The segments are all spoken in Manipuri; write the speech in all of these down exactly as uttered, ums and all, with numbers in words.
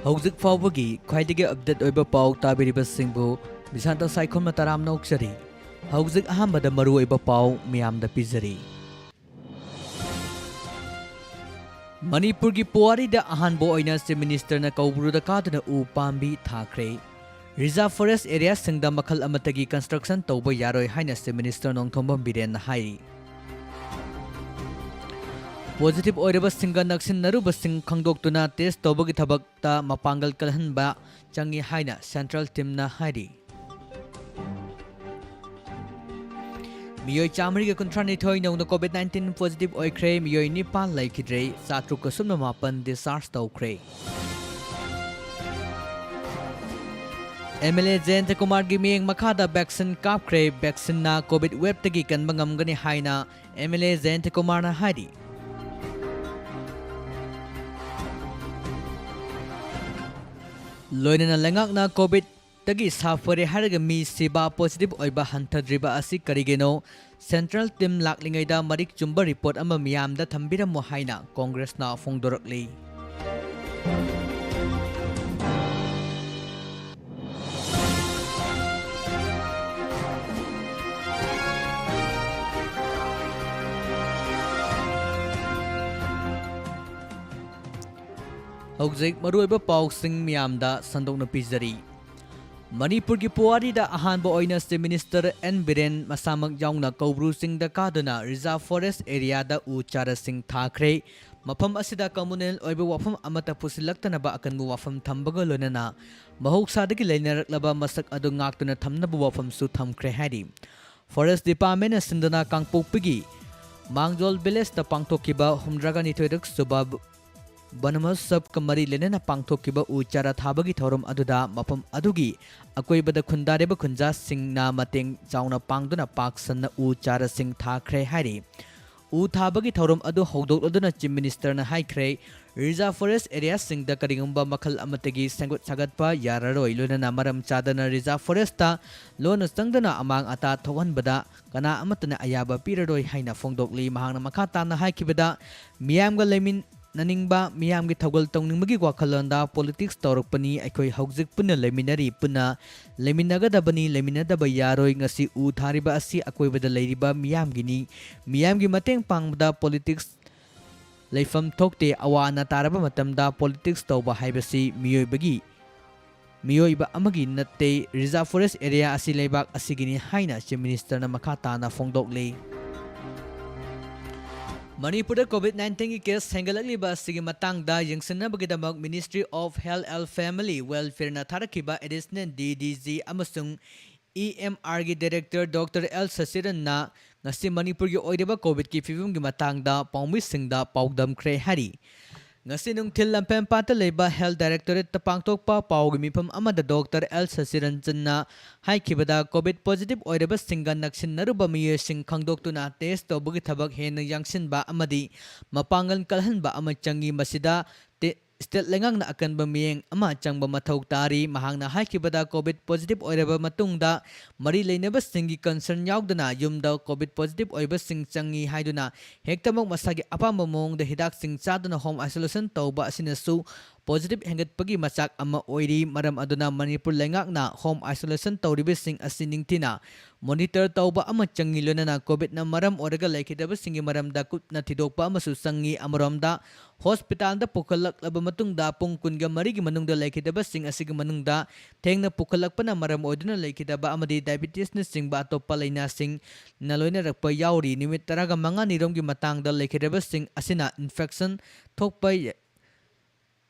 ꯍꯧꯖꯤꯛ ꯐꯥꯎꯕꯒꯤ ꯈ꯭ꯋꯥꯏꯗꯒꯤ ꯑꯞꯗꯦꯠ ꯑꯣꯏꯕ ꯄꯥꯎ ꯇꯥꯕꯤꯔꯤꯕꯁꯤꯡꯕꯨ ꯕꯤꯁꯥꯟꯇ ꯁꯥꯏꯈꯣꯝꯅ ꯇꯔꯥꯝꯅ ꯑꯣꯛꯆꯔꯤ꯫ ꯍꯧꯖꯤꯛ ꯑꯍꯥꯟꯕꯗ ꯃꯔꯨꯑꯣꯏꯕ ꯄꯥꯎ ꯃꯤꯌꯥꯝꯗ ꯄꯤꯖꯔꯤ꯫ ꯃꯅꯤꯄꯨꯔꯒꯤ ꯄꯨꯋꯥꯔꯤꯗ ꯑꯍꯥꯟꯕ ꯑꯣꯏꯅ ꯆꯤꯐ ꯃꯤꯅꯤꯁꯇꯔꯅ ꯀꯧꯕ꯭ꯔꯨꯗ ꯀꯥꯗꯨꯅ ꯎ ꯄꯥꯝꯕꯤ ꯊꯥꯈ꯭ꯔꯦ꯫ ꯔꯤꯖꯥꯔꯚ ꯐꯣꯔꯦꯁ ꯑꯦꯔꯤꯌꯥꯁꯤꯡꯗ ꯃꯈꯜ ꯑꯃꯠꯇꯒꯤ ꯀꯟꯁꯇ꯭ꯔꯛꯁꯟ ꯇꯧꯕ ꯌꯥꯔꯣꯏ ꯍꯥꯏꯅ ꯆꯤꯐ ꯃꯤꯅꯤꯁꯇꯔ ꯅꯣꯡꯊꯣꯝꯕꯝ ꯕꯤꯔꯦꯟꯅ ꯍꯥꯏꯔꯤ꯫ ꯄꯣꯖꯤꯇꯤꯚ ꯑꯣꯏꯔꯕꯁꯤꯡꯒ ꯅꯛꯁꯤꯟꯅꯔꯨꯕꯁꯤꯡ ꯈꯪꯗꯣꯛꯇꯨꯅ ꯇꯦꯁ ꯇꯧꯕꯒꯤ ꯊꯕꯛꯇ ꯃꯄꯥꯡꯒꯜ ꯀꯜꯍꯟꯕ ꯆꯪꯏ ꯍꯥꯏꯅ ꯁꯦꯟꯇ꯭ꯔꯦꯜ ꯇꯤꯝꯅ ꯍꯥꯏꯔꯤ꯫ ꯃꯤꯑꯣꯏ ꯆꯥꯃꯔꯤꯒ ꯀꯨꯟꯊ꯭ꯔꯥꯅꯤꯊꯣꯏ ꯅꯧꯅ ꯀꯣꯚꯤꯗ ꯅꯥꯏꯟꯇꯤꯟ ꯄꯣꯖꯤꯇꯤꯚ ꯑꯣꯏꯈ꯭ꯔꯦ, ꯃꯤꯑꯣꯏ ꯅꯤꯄꯥꯟ ꯂꯩꯈꯤꯗ꯭ꯔꯦ, ꯆꯥꯇ꯭ꯔꯨꯛꯀ ꯁꯨꯞꯅ ꯃꯥꯄꯟ ꯗꯤꯁꯆꯥꯔꯖ ꯇꯧꯈ꯭ꯔꯦ꯫ ꯑꯦꯝ ꯑꯦꯜ ꯑꯦ ꯖꯌꯟꯇ ꯀꯨꯃꯥꯔꯒꯤ ꯃꯤꯠꯌꯦꯡ ꯃꯈꯥꯗ ꯚꯦꯛꯁꯤꯟ ꯀꯥꯞꯈ꯭ꯔꯦ, ꯚꯦꯛꯁꯤꯟꯅ ꯀꯣꯚꯤꯗ ꯋꯦꯚꯇꯒꯤ ꯀꯟꯕ ꯉꯝꯒꯅꯤ ꯍꯥꯏꯅ ꯑꯦꯝ ꯑꯦꯜ ꯑꯦ ꯖꯌꯟꯇ ꯀꯨꯃꯥꯔꯅ ꯍꯥꯏꯔꯤ꯫ ꯂꯣꯏꯅꯅ ꯂꯩꯉꯥꯛꯅ ꯀꯣꯚꯤꯗꯇꯒꯤ ꯁꯥꯐꯔꯦ ꯍꯥꯏꯔꯒ ꯃꯤ ꯁꯤꯕ ꯄꯣꯖꯤꯇꯤꯚ ꯑꯣꯏꯕ ꯍꯟꯊꯗ꯭ꯔꯤꯕ ꯑꯁꯤ ꯀꯔꯤꯒꯤꯅꯣ? ꯁꯦꯟꯇ꯭ꯔꯦꯜ ꯇꯤꯝ ꯂꯥꯛꯂꯤꯉꯩꯗ ꯃꯔꯤꯛ ꯆꯨꯝꯕ ꯔꯤꯄꯣꯔꯠ ꯑꯃ ꯃꯤꯌꯥꯝꯗ ꯊꯝꯕꯤꯔꯝꯃꯨ ꯍꯥꯏꯅ ꯀꯣꯡꯒ꯭ꯔꯦꯁꯅ ꯐꯣꯡꯗꯣꯔꯛꯂꯤ꯫ ꯍꯧꯖꯤꯛ ꯃꯔꯨꯑꯣꯏꯕ ꯄꯥꯎꯁꯤꯡ ꯃꯤꯌꯥꯝꯗ ꯁꯟꯗꯣꯛꯅ ꯄꯤꯖꯔꯤ꯫ ꯃꯅꯤꯄꯨꯔꯒꯤ ꯄꯨꯋꯥꯔꯤꯗ ꯑꯍꯥꯟꯕ ꯑꯣꯏꯅ ꯆꯤꯐ ꯃꯤꯅꯤꯁꯇꯔ ꯑꯦꯟ ꯕꯤꯔꯦꯟ ꯃꯁꯥꯃꯛ ꯌꯥꯎꯅ ꯀꯧꯕ꯭ꯔꯨ ꯆꯤꯡꯗ ꯀꯥꯗꯨꯅ ꯔꯤꯖꯥꯔꯚ ꯐꯣꯔꯦꯁ ꯑꯦꯔꯤꯌꯥꯗ ꯎ ꯆꯥꯔꯥꯁꯤꯡ ꯊꯥꯈ꯭ꯔꯦ꯫ ꯃꯐꯝ ꯑꯁꯤꯗ ꯀꯝꯃꯨꯅꯦꯜ ꯑꯣꯏꯕ ꯋꯥꯐꯝ ꯑꯃꯠꯇ ꯄꯨꯁꯤꯜꯂꯛꯇꯅꯕ ꯑꯀꯟꯕ ꯋꯥꯐꯝ ꯊꯝꯕꯒ ꯂꯣꯏꯅꯅ ꯃꯍꯧꯁꯥꯗꯒꯤ ꯂꯩꯅꯔꯛꯂꯕ ꯃꯁꯛ ꯑꯗꯨ ꯉꯥꯛꯇꯨꯅ ꯊꯝꯅꯕ ꯋꯥꯐꯝꯁꯨ ꯊꯝꯈ꯭ꯔꯦ ꯍꯥꯏꯔꯤ꯫ ꯐꯣꯔꯦꯁ ꯗꯤꯄꯥꯔꯠꯃꯦꯟꯅ ꯁꯤꯟꯗꯨꯅ ꯀꯥꯡꯄꯣꯛꯄꯤꯒꯤ ꯃꯥꯡꯖꯣꯜ ꯚꯤꯂꯦꯖꯇ ꯄꯥꯡꯊꯣꯛꯈꯤꯕ ꯍꯨꯝꯗ꯭ꯔꯥꯒ ꯅꯤꯊꯣꯏꯔꯛ ꯁꯨꯕ ꯕꯟ ꯃꯍꯣꯠꯁꯕꯀ ꯃꯔꯤ ꯂꯩꯅꯅ ꯄꯥꯡꯊꯣꯛꯈꯤꯕ ꯎ ꯆꯥꯔꯥ ꯊꯥꯕꯒꯤ ꯊꯧꯔꯝ ꯑꯗꯨꯗ ꯃꯐꯝ ꯑꯗꯨꯒꯤ ꯑꯀꯣꯏꯕꯗ ꯈꯨꯟꯗꯥꯔꯤꯕ ꯈꯨꯟꯖꯥꯁꯤꯡꯅ ꯃꯇꯦꯡ ꯆꯥꯎꯅ ꯄꯥꯡꯗꯨꯅ ꯄꯥꯛ ꯁꯟꯅ ꯎ ꯆꯥꯔꯥꯁꯤꯡ ꯊꯥꯈ꯭ꯔꯦ ꯍꯥꯏꯔꯤ꯫ ꯎ ꯊꯥꯕꯒꯤ ꯊꯧꯔꯝ ꯑꯗꯨ ꯍꯧꯗꯣꯛꯂꯗꯨꯅ ꯆꯤꯐ ꯃꯤꯅꯤꯁꯇꯔꯅ ꯍꯥꯏꯈ꯭ꯔꯦ, ꯔꯤꯖꯥꯔꯚ ꯐꯣꯔꯦꯁ ꯑꯦꯔꯤꯌꯥꯁꯤꯡꯗ ꯀꯔꯤꯒꯨꯝꯕ ꯃꯈꯜ ꯑꯃꯠꯇꯒꯤ ꯁꯦꯝꯒꯠ ꯁꯥꯒꯠꯄ ꯌꯥꯔꯔꯣꯏ, ꯂꯣꯏꯅꯅ ꯃꯔꯝ ꯆꯥꯗꯅ ꯔꯤꯖꯥꯔꯚ ꯐꯣꯔꯦꯁꯇ ꯂꯣꯟꯅ ꯆꯪꯗꯨꯅ ꯑꯃꯥꯡ ꯑꯇꯥ ꯊꯣꯛꯍꯟꯕꯗ ꯀꯅꯥ ꯑꯃꯠꯇꯅ ꯑꯌꯥꯕ ꯄꯤꯔꯔꯣꯏ ꯍꯥꯏꯅ ꯐꯣꯡꯗꯣꯛꯂꯤ꯫ ꯃꯍꯥꯛꯅ ꯃꯈꯥ ꯇꯥꯅ ꯍꯥꯏꯈꯤꯕꯗ, ꯃꯤꯌꯥꯝꯒ ꯂꯩꯃꯤꯟ-, ꯅꯅꯤꯡꯕ, ꯃꯤꯌꯥꯝꯒꯤ ꯊꯧꯒꯜ ꯇꯧꯅꯤꯡꯕꯒꯤ ꯋꯥꯈꯜꯂꯣꯟꯗ politics ꯇꯧꯔꯛꯄꯅꯤ꯫ ꯑꯩꯈꯣꯏ ꯍꯧꯖꯤꯛ ꯄꯨꯟꯅ ꯂꯩꯃꯤꯟꯅꯔꯤ, ꯄꯨꯟꯅ ꯂꯩꯃꯤꯟꯅꯒꯗꯕꯅꯤ, ꯂꯩꯃꯤꯟꯅꯗꯕ ꯌꯥꯔꯣꯏ꯫ ꯉꯁꯤ ꯎ ꯊꯥꯔꯤꯕ ꯑꯁꯤ ꯑꯀꯣꯏꯕꯗ ꯂꯩꯔꯤꯕ ꯃꯤꯌꯥꯝꯒꯤꯅꯤ꯫ ꯃꯤꯌꯥꯝꯒꯤ ꯃꯇꯦꯡ ꯄꯥꯡꯕꯗ politics ꯂꯩꯐꯝ ꯊꯣꯛꯇꯦ꯫ ꯑꯋꯥ ꯑꯅꯥ ꯇꯥꯔꯕ ꯃꯇꯝꯗ politics ꯇꯧꯕ ꯍꯥꯏꯕꯁꯤ ꯃꯤꯑꯣꯏꯕꯒꯤ ꯃꯤꯑꯣꯏꯕ ꯑꯃꯒꯤ ꯅꯠꯇꯦ꯫ Reserve Forest Area ꯑꯁꯤ ꯂꯩꯕꯥꯛ ꯑꯁꯤꯒꯤꯅꯤ ꯍꯥꯏꯅ Chief Minister ꯅ ꯃꯈꯥ ꯇꯥꯅ ꯐꯣꯡꯗꯣꯛꯂꯤ꯫ ꯃꯅꯤꯄꯨꯔꯗ COVID nineteen ꯒꯤ case ꯍꯦꯟꯒꯠꯂꯛꯂꯤꯕ ꯑꯁꯤꯒꯤ ꯃꯇꯥꯡꯗ ꯌꯦꯡꯁꯤꯟꯅꯕꯒꯤꯗꯃꯛ Ministry of Health and Family Welfare ꯅ ꯊꯥꯔꯛꯈꯤꯕ Additional D D G ꯑꯃꯁꯨꯡ E M R ꯒꯤ Director Doctor L ꯁꯁꯤꯔꯟꯅ ꯉꯁꯤ ꯃꯅꯤꯄꯨꯔꯒꯤ ꯑꯣꯏꯔꯤꯕ COVID ꯀꯤ ꯐꯤꯕꯝꯒꯤ ꯃꯇꯥꯡꯗ ꯄꯥꯎꯃꯤꯁꯤꯡꯗ ꯄꯥꯎꯗꯝꯈ꯭ꯔꯦ ꯍꯥꯏꯔꯤ꯫ ꯉꯁꯤ ꯅꯨꯡꯊꯤꯜ ꯂꯝꯐꯦꯜꯄꯥꯠꯇ ꯂꯩꯕ Health Directorate ꯇ ꯄꯥꯡꯊꯣꯛꯄ ꯄꯥꯎꯒꯤ ꯃꯤꯐꯝ ꯑꯃꯗ Doctor L ꯁꯁꯤꯔꯟꯖꯟꯅ ꯍꯥꯏꯈꯤꯕꯗ, COVID positive ꯑꯣꯏꯔꯕꯁꯤꯡꯒ ꯅꯛꯁꯤꯟꯅꯔꯨꯕ ꯃꯤꯑꯣꯏꯁꯤꯡ ꯈꯪꯗꯣꯛꯇꯨꯅ test ꯇꯧꯕꯒꯤ ꯊꯕꯛ ꯍꯦꯟꯅ ꯌꯥꯡꯁꯤꯟꯕ ꯑꯃꯗꯤ ꯃꯄꯥꯡꯒꯜ ꯀꯜꯍꯟꯕ ꯑꯃ ꯆꯪꯏ꯫ ꯃꯁꯤꯗ ꯇꯦ-, state ꯂꯩꯉꯥꯛꯅ ꯑꯀꯟꯕ ꯃꯤꯠꯌꯦꯡ ꯑꯃ ꯆꯪꯕ ꯃꯊꯧ ꯇꯥꯔꯤ꯫ ꯃꯍꯥꯛꯅ ꯍꯥꯏꯈꯤꯕꯗ, COVID positive ꯑꯣꯏꯔꯕ ꯃꯇꯨꯡꯗ ꯃꯔꯤ ꯂꯩꯅꯕꯁꯤꯡꯒꯤ concern ꯌꯥꯎꯗꯅ ꯌꯨꯝꯗ COVID positive ꯑꯣꯏꯕꯁꯤꯡ ꯆꯪꯏ ꯍꯥꯏꯗꯨꯅ ꯍꯦꯛꯇꯃꯛ ꯃꯁꯥꯒꯤ ꯑꯄꯥꯝꯕ ꯃꯑꯣꯡꯗ ꯍꯤꯗꯥꯛꯁꯤꯡ ꯆꯥꯗꯨꯅ home isolation ꯇꯧꯕ ꯑꯁꯤꯅꯁꯨ positive ꯍꯦꯟꯒꯠꯄꯒꯤ ꯃꯆꯥꯛ ꯑꯃ ꯑꯣꯏꯔꯤ꯫ ꯃꯔꯝ ꯑꯗꯨꯅ ꯃꯅꯤꯄꯨꯔ ꯂꯩꯉꯥꯛꯅ home isolation ꯇꯧꯔꯤꯕꯁꯤꯡ ꯑꯁꯤ ꯅꯤꯡꯊꯤꯅ monitor ꯇꯧꯕ ꯑꯃ ꯆꯪꯏ꯫ ꯂꯣꯏꯅꯅ COVID ꯅ ꯃꯔꯝ ꯑꯣꯏꯔꯒ ꯂꯩꯈꯤꯗꯕꯁꯤꯡꯒꯤ ꯃꯔꯝꯗ ꯀꯨꯞꯅ ꯊꯤꯗꯣꯛꯄ ꯑꯃꯁꯨ ꯆꯪꯏ꯫ ꯑꯃꯔꯣꯝꯗ, hospital ꯗ ꯄꯨꯈꯠꯂꯛꯂꯕ ꯃꯇꯨꯡꯗ ꯄꯨꯡ ꯀꯨꯟꯒ ꯃꯔꯤꯒꯤ ꯃꯅꯨꯡꯗ ꯂꯩꯈꯤꯗꯕꯁꯤꯡ ꯑꯁꯤꯒꯤ ꯃꯅꯨꯡꯗ ꯊꯦꯡꯅ ꯄꯨꯈꯠꯂꯛꯄꯅ ꯃꯔꯝ ꯑꯣꯏꯗꯨꯅ ꯂꯩꯈꯤꯗꯕ ꯑꯃꯗꯤ diabetes ꯅꯆꯤꯡꯕ ꯑꯇꯣꯞꯄ ꯂꯥꯏꯅꯥꯁꯤꯡꯅ ꯂꯣꯏꯅꯔꯛꯄ ꯌꯥꯎꯔꯤ꯫ ꯅꯨꯃꯤꯠ ꯇꯔꯥꯒ ꯃꯉꯥꯅꯤ ꯔꯣꯝꯒꯤ ꯃꯇꯥꯡꯗ ꯂꯩꯈꯤꯗꯕꯁꯤꯡ ꯑꯁꯤꯅ infection ꯊꯣꯛꯄ ꯌꯥ-,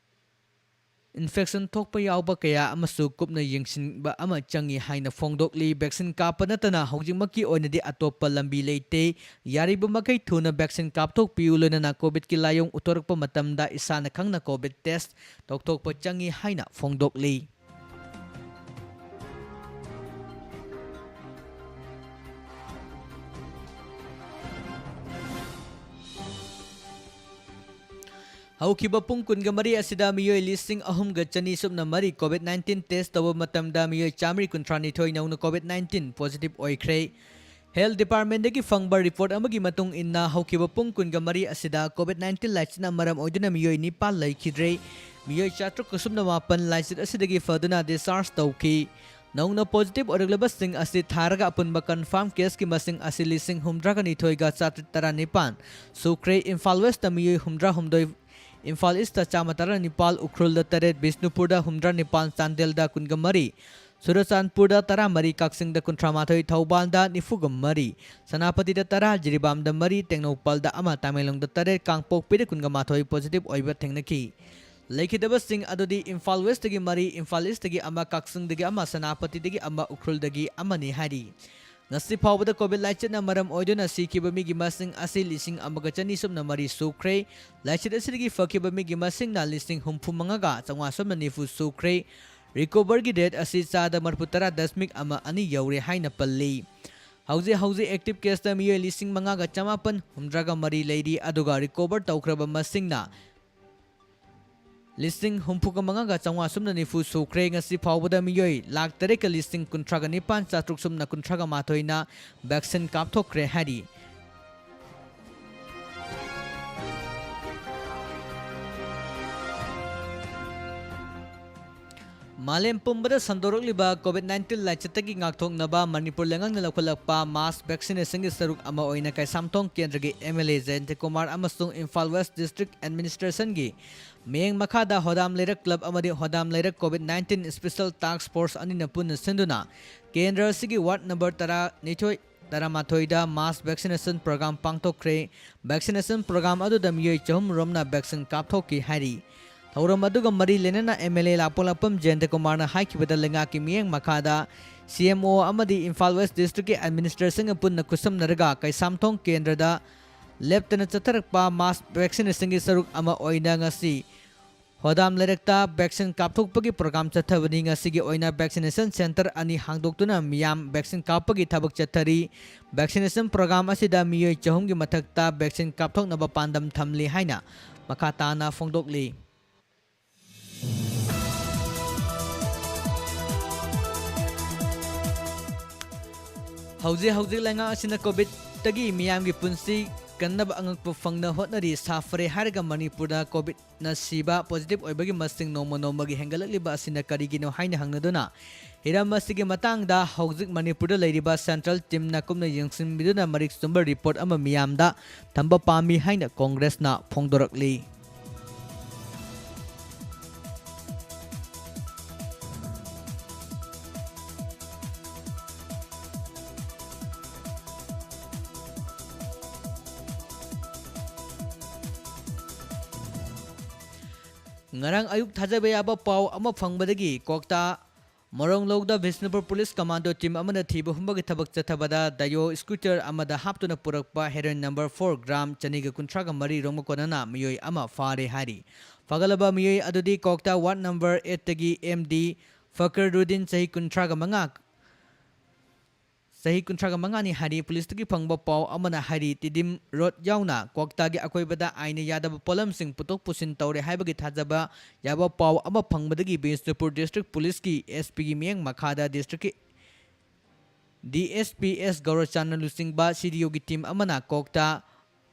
infection ꯊꯣꯛꯄ ꯌꯥꯎꯕ ꯀꯌꯥ ꯑꯃꯁꯨ ꯀꯨꯞꯅ ꯌꯦꯡꯁꯤꯟꯕ ꯑꯃ ꯆꯪꯏ ꯍꯥꯏꯅ ꯐꯣꯡꯗꯣꯛꯂꯤ꯫ Vaccine ꯀꯥꯞꯄ ꯅꯠꯇꯅ ꯍꯧꯖꯤꯛꯃꯛꯀꯤ ꯑꯣꯏꯅꯗꯤ ꯑꯇꯣꯞꯄ ꯂꯝꯕꯤ ꯂꯩꯇꯦ꯫ ꯌꯥꯔꯤꯕ ꯃꯈꯩ ꯊꯨꯅ vaccine ꯀꯥꯞꯊꯣꯛꯄꯤꯌꯨ, ꯂꯣꯏꯅꯅ COVID ꯀꯤ ꯂꯥꯏꯑꯣꯡ ꯎꯠꯊꯣꯔꯛꯄ ꯃꯇꯝꯗ ꯏꯁꯥꯅ ꯈꯪꯅ COVID test ꯇꯧꯊꯣꯛꯄ ꯆꯪꯏ ꯍꯥꯏꯅ ꯐꯣꯡꯗꯣꯛꯂꯤ꯫ ꯍꯧꯈꯤꯕ ꯄꯨꯡ ꯀꯨꯟꯒ ꯃꯔꯤ ꯑꯁꯤꯗ ꯃꯤꯑꯣꯏ ꯂꯤꯁꯤꯡ ꯑꯍꯨꯝꯒ ꯆꯅꯤ ꯁꯨꯞꯅ ꯃꯔꯤ COVID nineteen test ꯇꯧꯕ ꯃꯇꯝꯗ ꯃꯤꯑꯣꯏ ꯆꯥꯃꯔꯤ ꯀꯨꯟꯊ꯭ꯔꯥ ꯅꯤꯊꯣꯏ ꯅꯧꯅ COVID nineteen positive ꯑꯣꯏꯈ꯭ꯔꯦ꯫ Health Department-ꯗꯒꯤ ꯐꯪꯕ report ꯑꯃꯒꯤ ꯃꯇꯨꯡ ꯏꯟꯅ, ꯍꯧꯈꯤꯕ ꯄꯨꯡ ꯀꯨꯟꯒ ꯃꯔꯤ ꯑꯁꯤꯗ COVID nineteen ꯂꯥꯏꯆꯠꯅ ꯃꯔꯝ ꯑꯣꯏꯗꯨꯅ ꯃꯤꯑꯣꯏ ꯅꯤꯄꯥꯟ ꯂꯩꯈꯤꯗ꯭ꯔꯦ꯫ ꯃꯤꯑꯣꯏ ꯆꯥꯇ꯭ꯔꯨꯛꯀ ꯁꯨꯞꯅ ꯃꯥꯄꯟ ꯂꯥꯏꯆꯠ ꯑꯁꯤꯗꯒꯤ ꯐꯗꯨꯅ discharge ꯇꯧꯈꯤ꯫ ꯅꯧꯅ positive ꯑꯣꯏꯔꯛꯂꯕꯁꯤꯡ ꯑꯁꯤ ꯊꯥꯔꯒ ꯑꯄꯨꯟꯕ confirm case-ꯀꯤ ꯃꯁꯤꯡ ꯑꯁꯤ ꯂꯤꯁꯤꯡ ꯍꯨꯝꯗ꯭ꯔꯥꯒ ꯅꯤꯊꯣꯏꯒ ꯆꯥꯇ꯭ꯔꯦꯠ ꯇꯔꯥꯅꯤꯄꯥꯟ ꯁꯨꯈ꯭ꯔꯦ꯫ ꯏꯝꯐꯥꯜ West-ꯇ ꯃꯤꯑꯣꯏ ꯍꯨꯝꯗ꯭ꯔꯥꯍꯨꯝꯗꯣꯏ, ꯏꯝꯐꯥꯜ East-ꯇ ꯆꯥꯝꯃ ꯇꯔꯥꯅꯤꯄꯥꯜ, ꯎꯈ꯭ꯔꯨꯜꯗ ꯇꯔꯦꯠ, ꯕꯤꯁꯅꯨꯄꯨꯔꯗ ꯍꯨꯝꯗ꯭ꯔꯥꯅꯤꯄꯥꯜ, ꯆꯥꯟꯗꯦꯜꯗ ꯀꯨꯟꯒ ꯃꯔꯤ, ꯆꯨꯔꯆꯥꯟꯄꯨꯔꯗ ꯇꯔꯥꯃꯔꯤ, ꯀꯛꯆꯤꯡꯗ ꯀꯨꯟꯊ꯭ꯔꯥꯃꯥꯊꯣꯏ, ꯊꯧꯕꯥꯜꯗ ꯅꯤꯐꯨꯒ ꯃꯔꯤ, ꯁꯦꯅꯥꯄꯇꯤꯗ ꯇꯔꯥ, ꯖꯤꯔꯤꯕꯥꯝꯗ ꯃꯔꯤ, ꯇꯦꯡꯅꯧꯄꯜꯗ ꯑꯃ, ꯇꯃꯦꯡꯂꯣꯡꯗ ꯇꯔꯦꯠ, ꯀꯥꯡꯄꯣꯛꯄꯤꯗ ꯀꯨꯟꯒ ꯃꯥꯊꯣꯏ positive ꯑꯣꯏꯕ ꯊꯦꯡꯅꯈꯤ꯫ ꯂꯩꯈꯤꯗꯕꯁꯤꯡ ꯑꯗꯨꯗꯤ ꯏꯝꯐꯥꯜ West-ꯇꯒꯤ ꯃꯔꯤ, ꯏꯝꯐꯥꯜ East-ꯇꯒꯤ ꯑꯃ, ꯀꯛꯆꯤꯡꯗꯒꯤ ꯑꯃ, ꯁꯦꯅꯥꯄꯇꯤꯗꯒꯤ ꯑꯃ, ꯎꯈ꯭ꯔꯨꯜꯗꯒꯤ ꯑꯃꯅꯤ ꯍꯥꯏꯔꯤ꯫ ꯉꯁꯤ ꯐꯥꯎꯕꯗ COVID ꯂꯥꯏꯆꯠꯅ ꯃꯔꯝ ꯑꯣꯏꯗꯨꯅ ꯁꯤꯈꯤꯕ ꯃꯤꯒꯤ ꯃꯁꯤꯡ ꯑꯁꯤ ꯂꯤꯁꯤꯡ ꯑꯃꯒ ꯆꯅꯤ ꯁꯨꯞꯅ ꯃꯔꯤ ꯁꯨꯈ꯭ꯔꯦ꯫ ꯂꯥꯏꯆꯠ ꯑꯁꯤꯗꯒꯤ ꯐꯈꯤꯕ ꯃꯤꯒꯤ ꯃꯁꯤꯡꯅ ꯂꯤꯁꯤꯡ ꯍꯨꯝꯐꯨ ꯃꯉꯥꯒ ꯆꯥꯝꯃꯉꯥ ꯁꯨꯞꯅ ꯅꯤꯐꯨ ꯁꯨꯈ꯭ꯔꯦ꯫ Recovery-ꯒꯤ rate ꯑꯁꯤ ꯆꯥꯗ ꯃꯔꯤꯐꯨ ꯇꯔꯥ ꯗꯁꯃꯤꯛ ꯑꯃ ꯑꯅꯤ ꯌꯧꯔꯦ ꯍꯥꯏꯅ ꯄꯜꯂꯤ꯫ ꯍꯧꯖꯤꯛ ꯍꯧꯖꯤꯛ active case-ꯇ ꯃꯤꯑꯣꯏ ꯂꯤꯁꯤꯡ ꯃꯉꯥꯒ ꯆꯃꯥꯄꯟ ꯍꯨꯝꯗ꯭ꯔꯥꯒ ꯃꯔꯤ ꯂꯩꯔꯤ, ꯑꯗꯨꯒ recover ꯇꯧꯈ꯭ꯔꯕ ꯃꯁꯤꯡꯅ ꯂꯤꯁꯤꯡ ꯍꯨꯝꯐꯨꯒ ꯃꯉꯥꯒ ꯆꯥꯝꯃꯉꯥ ꯁꯨꯞꯅ ꯅꯤꯐꯨ ꯁꯨꯈ꯭ꯔꯦ꯫ ꯉꯁꯤ ꯐꯥꯎꯕꯗ ꯃꯤꯑꯣꯏ ꯂꯥꯈ ꯇꯔꯦꯠꯀ ꯂꯤꯁꯤꯡ ꯀꯨꯟꯊ꯭ꯔꯥꯒ ꯅꯤꯄꯥꯟ ꯆꯥꯇ꯭ꯔꯨꯛ ꯁꯨꯞꯅ ꯀꯨꯟꯊ꯭ꯔꯥꯒ ꯃꯥꯊꯣꯏꯅ vaccine ꯀꯥꯞꯊꯣꯛꯈ꯭ꯔꯦ ꯍꯥꯏꯔꯤ꯫ ꯃꯥꯂꯦꯝ ꯄꯨꯝꯕꯗ ꯁꯟꯗꯣꯔꯛꯂꯤꯕ COVID nineteen ꯂꯥꯏꯆꯠꯇꯒꯤ ꯉꯥꯛꯊꯣꯛꯅꯕ ꯃꯅꯤꯄꯨꯔ ꯂꯩꯉꯥꯛꯅ ꯂꯧꯈꯠꯂꯛꯄ mass vaccination-ꯒꯤ ꯁꯔꯨꯛ ꯑꯃ ꯑꯣꯏꯅ ꯀꯩꯁꯥꯝꯊꯣꯡ ꯀꯦꯟꯗ꯭ꯔꯒꯤ MLA ꯖꯌꯟꯇ ꯀꯨꯃꯥꯔ ꯑꯃꯁꯨꯡ ꯏꯝꯐꯥꯜ West District Administration-ꯒꯤ ꯃꯤꯠꯌꯦꯡ ꯃꯈꯥꯗ ꯍꯣꯗꯥꯝ ꯂꯩꯔꯛ club ꯑꯃꯗꯤ ꯍꯣꯗꯥꯝ ꯂꯩꯔꯛ COVID nineteen Special Task Force ꯑꯅꯤꯅ ꯄꯨꯟꯅ ꯁꯤꯟꯗꯨꯅ ꯀꯦꯟꯗ꯭ꯔ ꯑꯁꯤꯒꯤ ward number ꯇꯔꯥꯅꯤꯊꯣꯏ, ꯇꯔꯥꯃꯥꯊꯣꯏꯗ mass vaccination program ꯄꯥꯡꯊꯣꯛꯈ꯭ꯔꯦ꯫ Vaccination program ꯑꯗꯨꯗ ꯃꯤꯑꯣꯏ ꯆꯍꯨꯝ ꯔꯣꯝꯅ vaccine ꯀꯥꯞꯊꯣꯛꯈꯤ ꯍꯥꯏꯔꯤ꯫ ꯊꯧꯔꯝ ꯑꯗꯨꯒ ꯃꯔꯤ ꯂꯩꯅꯅ MLA ꯂꯥꯛꯄꯣꯛꯂꯥꯛꯄꯝ ꯖꯌꯟꯇ ꯀꯨꯃꯥꯔꯅ ꯍꯥꯏꯈꯤꯕꯗ, ꯂꯩꯉꯥꯛꯀꯤ ꯃꯤꯠꯌꯦꯡ ꯃꯈꯥꯗ CMO ꯑꯃꯗꯤ ꯏꯝꯐꯥꯜ West District-ꯀꯤ Administration-ꯒ ꯄꯨꯟꯅ ꯈꯨꯠꯁꯝꯅꯔꯒ ꯀꯩꯁꯥꯝꯊꯣꯡ ꯀꯦꯟꯗ꯭ꯔꯗ ꯂꯦꯞꯇꯅ ꯆꯠꯊꯔꯛꯄ mass vaccination-ꯒꯤ ꯁꯔꯨꯛ ꯑꯃ ꯑꯣꯏꯅ ꯉꯁꯤ ꯍꯣꯗꯥꯝ ꯂꯩꯔꯛꯇ vaccine ꯀꯥꯞꯊꯣꯛꯄꯒꯤ program ꯆꯠꯊꯕꯅꯤ꯫ ꯉꯁꯤꯒꯤ ꯑꯣꯏꯅ vaccination center ꯑꯅꯤ ꯍꯥꯡꯗꯣꯛꯇꯨꯅ ꯃꯤꯌꯥꯝ vaccine ꯀꯥꯞꯄꯒꯤ ꯊꯕꯛ ꯆꯠꯊꯔꯤ꯫ Vaccination program ꯑꯁꯤꯗ ꯃꯤꯑꯣꯏ ꯆꯍꯨꯝꯒꯤ ꯃꯊꯛꯇ vaccine ꯀꯥꯞꯊꯣꯛꯅꯕ ꯄꯥꯟꯗꯝ ꯊꯝꯂꯤ ꯍꯥꯏꯅ ꯃꯈꯥ ꯇꯥꯅ ꯐꯣꯡꯗꯣꯛꯂꯤ꯫ ꯍꯧꯖꯤꯛ ꯍꯧꯖꯤꯛ ꯂꯩꯉꯥꯛ ꯑꯁꯤꯅ ꯀꯣꯚꯤꯗꯇꯒꯤ ꯃꯤꯌꯥꯝꯒꯤ ꯄꯨꯟꯁꯤ ꯀꯟꯅꯕ ꯑꯉꯛꯄ ꯐꯪꯅ ꯍꯣꯠꯅꯔꯤ꯫ ꯁꯥ ꯐꯔꯦ ꯍꯥꯏꯔꯒ ꯃꯅꯤꯄꯨꯔꯗ ꯀꯣꯚꯤꯗꯅ ꯁꯤꯕ ꯄꯣꯖꯤꯇꯤꯚ ꯑꯣꯏꯕꯒꯤ ꯃꯁꯤꯡ ꯅꯣꯡꯃ ꯅꯣꯡꯃꯒꯤ ꯍꯦꯟꯒꯠꯂꯛꯂꯤꯕ ꯑꯁꯤꯅ ꯀꯔꯤꯒꯤꯅꯣ ꯍꯥꯏꯅ ꯍꯪꯅꯗꯨꯅ ꯍꯤꯔꯝ ꯑꯁꯤꯒꯤ ꯃꯇꯥꯡꯗ ꯍꯧꯖꯤꯛ ꯃꯅꯤꯄꯨꯔꯗ ꯂꯩꯔꯤꯕ ꯁꯦꯟꯇ꯭ꯔꯦꯜ ꯇꯤꯝꯅ ꯀꯨꯞꯅ ꯌꯦꯡꯁꯤꯟꯕꯤꯗꯨꯅ ꯃꯔꯤꯛ ꯆꯨꯝꯕ ꯔꯤꯄꯣꯔꯠ ꯑꯃ ꯃꯤꯌꯥꯝꯗ ꯊꯝꯕ ꯄꯥꯝꯃꯤ ꯍꯥꯏꯅ ꯀꯣꯡꯒ꯭ꯔꯦꯁꯅ ꯐꯣꯡꯗꯣꯔꯛꯂꯤ꯫ ꯉꯔꯥꯡ ꯑꯌꯨꯛ ꯊꯥꯖꯕ ꯌꯥꯕ ꯄꯥꯎ ꯑꯃ ꯐꯪꯕꯗꯒꯤ ꯀ꯭ꯋꯥꯛꯇꯥ ꯃꯣꯔꯣꯡꯂꯧꯗ ꯕꯤꯁꯅꯨꯄꯨꯔ ꯄꯨꯂꯤꯁ ꯀꯃꯥꯟꯗꯣ ꯇꯤꯝ ꯑꯃꯅ ꯊꯤꯕ ꯍꯨꯝꯕꯒꯤ ꯊꯕꯛ ꯆꯠꯊꯕꯗ ꯗꯥꯏꯌꯣ ꯁ꯭ꯀꯨꯇꯔ ꯑꯃꯗ ꯍꯥꯞꯇꯨꯅ ꯄꯨꯔꯛꯄ ꯍꯦꯔꯣꯏꯟ ꯅꯝꯕꯔ ꯐꯣꯔ ꯒ꯭ꯔꯥꯝ ꯆꯅꯤꯒ ꯀꯨꯟꯊ꯭ꯔꯥꯒ ꯃꯔꯤ ꯔꯣꯝꯒ ꯀꯣꯟꯅꯅ ꯃꯤꯑꯣꯏ ꯑꯃ ꯐꯥꯔꯦ ꯍꯥꯏꯔꯤ꯫ ꯐꯒꯠꯂꯕ ꯃꯤꯑꯣꯏ ꯑꯗꯨꯗꯤ ꯀ꯭ꯋꯥꯛꯇꯥ ꯋꯥꯔꯗ ꯅꯝꯕꯔ ꯑꯩꯠꯇꯒꯤ ꯑꯦꯝ ꯗꯤ ꯐꯀꯔꯨꯗꯤꯟ, ꯆꯍꯤ ꯀꯨꯟꯊ꯭ꯔꯥꯒ ꯃꯉꯥ, ꯆꯍꯤ ꯀꯨꯟꯊ꯭ꯔꯥꯒ ꯃꯉꯥꯅꯤ ꯍꯥꯏꯔꯤ꯫ ꯄꯨꯂꯤꯁꯇꯒꯤ ꯐꯪꯕ ꯄꯥꯎ ꯑꯃꯅ ꯍꯥꯏꯔꯤ, ꯇꯤꯗꯤꯝ ꯔꯣꯗ ꯌꯥꯎꯅ ꯀ꯭ꯋꯥꯛꯇꯥꯒꯤ ꯑꯀꯣꯏꯕꯗ ꯑꯥꯏꯟꯅ ꯌꯥꯗꯕ ꯄꯣꯠꯂꯝꯁꯤꯡ ꯄꯨꯊꯣꯛ ꯄꯨꯁꯤꯟ ꯇꯧꯔꯦ ꯍꯥꯏꯕꯒꯤ ꯊꯥꯖꯕ ꯌꯥꯕ ꯄꯥꯎ ꯑꯃ ꯐꯪꯕꯗꯒꯤ ꯕꯤꯁꯅꯨꯄꯨꯔ ꯗꯤꯁꯇ꯭ꯔꯤꯛ ꯄꯨꯂꯤꯁꯀꯤ ꯑꯦꯁ ꯄꯤꯒꯤ ꯃꯤꯠꯌꯦꯡ ꯃꯈꯥꯗ ꯗꯤꯁꯇ꯭ꯔꯤꯛꯀꯤ ꯗꯤ ꯑꯦꯁ ꯄꯤ ꯑꯦꯁ ꯒꯧꯔꯆꯥꯟꯅ ꯂꯨꯆꯤꯡꯕ ꯁꯤ ꯗꯤ ꯑꯣꯒꯤ ꯇꯤꯝ ꯑꯃꯅ ꯀ꯭ꯋꯥꯛꯇꯥ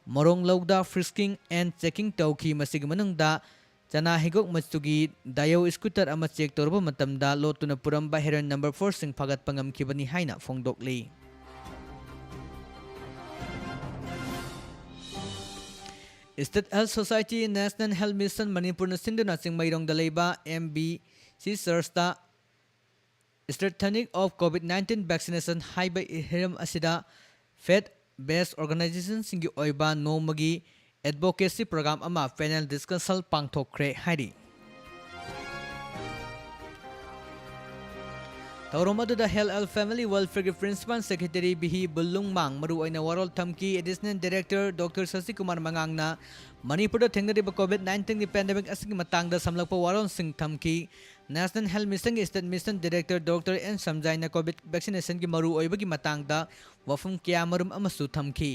ꯃꯣꯔꯣꯡꯂꯧꯗ friskings and checking ꯇꯧꯈꯤ꯫ ꯃꯁꯤꯒꯤ ꯃꯅꯨꯡꯗ ꯆꯅꯥ ꯍꯤꯒꯣꯛ ꯃꯆꯨꯒꯤ ꯗꯥꯏꯌꯣ ꯁ꯭ꯀꯨꯇꯔ ꯑꯃ ꯆꯦꯛ ꯇꯧꯔꯨꯕ ꯃꯇꯝꯗ ꯂꯣꯠꯇꯨꯅ ꯄꯨꯔꯝꯕ ꯍꯦꯔꯣꯏꯟ ꯅꯝꯕꯔ ꯐꯣꯔꯁꯤꯡ ꯐꯥꯒꯠꯄ ꯉꯝꯈꯤꯕꯅꯤ ꯍꯥꯏꯅ ꯐꯣꯡꯗꯣꯛꯂꯤ꯫ State Health Society, National Health Mission ꯃꯅꯤꯄꯨꯔꯅ ꯁꯤꯟꯗꯨꯅ ꯆꯤꯡꯃꯩꯔꯣꯡꯗ ꯂꯩꯕ ꯑꯦꯝ ꯕꯤ ꯁꯤ ꯆꯔꯆꯇ Strategic of COVID nineteen Vaccination ꯍꯥꯏꯕ ꯍꯤꯔꯝ ꯑꯁꯤꯗ faith based organizationꯁꯤꯡꯒꯤ ꯑꯣꯏꯕ ꯅꯣꯡꯃꯒꯤ advocacy program ꯑꯃ panel discussion ꯄꯥꯡꯊꯣꯛꯈ꯭ꯔꯦ ꯍꯥꯏꯔꯤ꯫ ꯊꯧꯔꯝ ꯑꯗꯨꯗ Health and Family Welfareꯒꯤ Principal Secretary ꯕꯤꯍꯤ ꯕꯨꯜꯂꯨꯡꯃꯥꯡ ꯃꯔꯨꯑꯣꯏꯅ ꯋꯥꯔꯣꯜ ꯊꯝꯈꯤ꯫ Additional Director Doctor ꯁꯁꯤꯀꯨꯃꯥꯔ ꯃꯉꯥꯡꯅ ꯃꯅꯤꯄꯨꯔꯗ ꯊꯦꯡꯅꯔꯤꯕ COVID nineteenꯒꯤ pandemic ꯑꯁꯤꯒꯤ ꯃꯇꯥꯡꯗ ꯁꯝꯂꯛꯄ ꯋꯥꯔꯣꯜꯁꯤꯡ ꯊꯝꯈꯤ꯫ National Health Missionꯒꯤ State Mission Director Doctor N ꯁꯝꯖꯥꯏꯅ COVID vaccinationꯒꯤ ꯃꯔꯨꯑꯣꯏꯕꯒꯤ ꯃꯇꯥꯡꯗ ꯋꯥꯐꯝ ꯀꯌꯥꯃꯔꯨꯝ ꯑꯃꯁꯨ ꯊꯝꯈꯤ꯫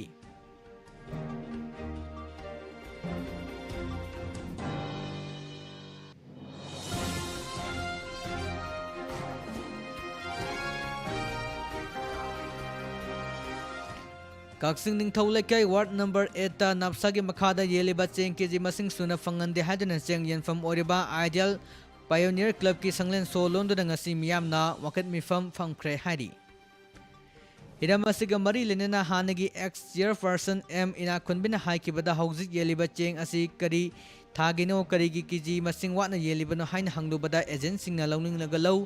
ꯀꯛꯆꯤꯡ ꯅꯤꯡꯊꯧ ꯂꯩꯀꯥꯏ ꯋꯥꯔꯗ ꯅꯝꯕꯔ ꯑꯩꯠꯇ ꯅꯞꯁꯥꯒꯤ ꯃꯈꯥꯗ ꯌꯦꯜꯂꯤꯕ ꯆꯦꯡ ꯀꯦꯖꯤ ꯃꯁꯤꯡ ꯁꯨꯅ ꯐꯪꯍꯟꯗꯦ ꯍꯥꯏꯗꯨꯅ ꯆꯦꯡ ꯌꯦꯟꯐꯝ ꯑꯣꯏꯔꯤꯕ ꯑꯥꯏꯗꯤꯌꯦꯜ ꯄꯥꯏꯑꯣꯅꯤꯌꯔ ꯀ꯭ꯂꯕꯀꯤ ꯁꯪꯂꯦꯟ ꯁꯣ ꯂꯣꯟꯗꯨꯅ ꯉꯁꯤ ꯃꯤꯌꯥꯝꯅ ꯋꯥꯀꯠ ꯃꯤꯐꯝ ꯐꯝꯈ꯭ꯔꯦ ꯍꯥꯏꯔꯤ꯫ ꯍꯤꯔꯝ ꯑꯁꯤꯒ ꯃꯔꯤ ꯂꯩꯅꯅ ꯍꯥꯟꯅꯒꯤ ꯑꯦꯛꯁ ꯆꯤꯌꯔꯄꯔꯁꯟ ꯑꯦꯝ ꯏꯅꯥꯈꯨꯟꯕꯤꯅ ꯍꯥꯏꯈꯤꯕꯗ, ꯍꯧꯖꯤꯛ ꯌꯦꯜꯂꯤꯕ ꯆꯦꯡ ꯑꯁꯤ ꯀꯔꯤ ꯊꯥꯒꯤꯅꯣ, ꯀꯔꯤꯒꯤ ꯀꯦꯖꯤ ꯃꯁꯤꯡ ꯋꯥꯠꯅ ꯌꯦꯜꯂꯤꯕꯅꯣ ꯍꯥꯏꯅ ꯍꯪꯂꯨꯕꯗ, ꯑꯦꯖꯦꯟꯁꯤꯡꯅ ꯂꯧꯅꯤꯡꯂꯒ ꯂꯧ,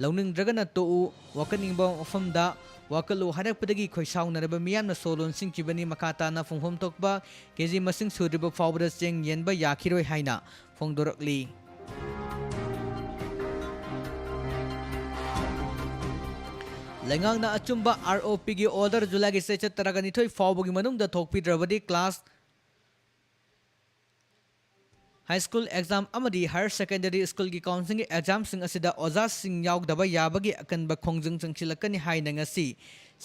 ꯂꯧꯅꯤꯡꯗ꯭ꯔꯒꯅ ꯇꯣꯛꯎ, ꯋꯥꯀꯠꯅꯤꯡꯕ ꯃꯐꯝꯗ ꯋꯥꯀꯠꯂꯨ ꯍꯥꯏꯔꯛꯄꯗꯒꯤ ꯈꯣꯏꯁꯥꯎꯅꯔꯕ ꯃꯤꯌꯥꯝꯅ ꯁꯣ ꯂꯣꯟꯁꯤꯟꯈꯤꯕꯅꯤ꯫ ꯃꯈꯥ ꯇꯥꯅ ꯐꯨꯡꯐꯝ ꯊꯣꯛꯄ ꯀꯦꯖꯤ ꯃꯁꯤꯡ ꯁꯨꯗ꯭ꯔꯤꯕ ꯐꯥꯎꯕꯗ ꯆꯦꯡ ꯌꯦꯟꯕ ꯌꯥꯈꯤꯔꯣꯏ ꯍꯥꯏꯅ ꯐꯣꯡꯗꯣꯔꯛꯂꯤ꯫ ꯂꯩꯉꯥꯛꯅ ꯑꯆꯨꯝꯕ ꯑꯥꯔ ꯑꯣ ꯄꯤꯒꯤ ꯑꯣꯔꯗꯔ ꯖꯨꯂꯥꯏꯒꯤ ꯆꯩꯆꯠ ꯇꯔꯥꯅꯤꯊꯣꯏ ꯐꯥꯎꯕꯒꯤ ꯃꯅꯨꯡꯗ ꯊꯣꯛꯄꯤꯗ꯭ꯔꯕꯗꯤ ꯀ꯭ꯂꯥꯁ ꯍꯥꯏ ꯁ꯭ꯀꯨꯜ ꯑꯦꯛꯖꯥꯝ ꯑꯃꯗꯤ ꯍꯥꯌꯔ ꯁꯦꯀꯦꯟꯗꯔꯤ ꯁ꯭ꯀꯨꯜꯒꯤ ꯀꯥꯎꯟꯁꯤꯜꯒꯤ ꯑꯦꯛꯖꯥꯝꯁꯤꯡ ꯑꯁꯤꯗ ꯑꯣꯖꯥꯁꯤꯡ ꯌꯥꯎꯗꯕ ꯌꯥꯕꯒꯤ ꯑꯀꯟꯕ ꯈꯣꯡꯖꯪ ꯆꯪꯁꯤꯜꯂꯛꯀꯅꯤ ꯍꯥꯏꯅ ꯉꯁꯤ